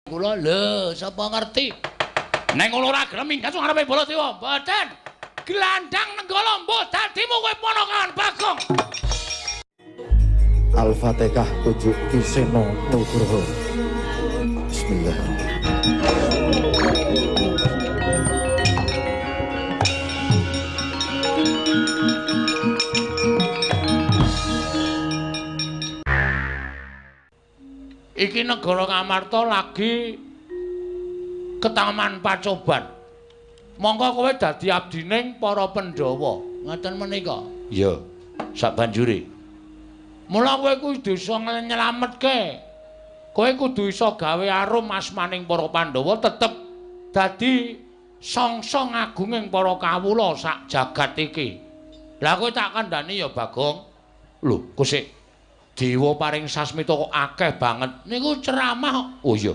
Kula lho sapa ngerti. Nek ngono ora gelem minggat ngarepe Baladewa. Mboten. Glandang Nenggala mbuh dadimu kowe ponakan Bagong. Al-Fatihah tujuk Ki Seno Nugroho. Bismillah. Iki negara Ngamarta lagi ketaman pacoban. Monggo kowe dadi abdining para Pandhawa. Ngoten menika. Iya, sabanjure. Mula kowe kudu iso nyelametke. Kowe kudu iso gawe arum asmaning para Pandhawa tetep dadi songsong agunging para kawula sak jagat iki. Lah kowe tak kandhani ya, Bagong. Lho, kok sik Dewa paring sasmita kok akeh banget. Niku ceramah. Oh iya.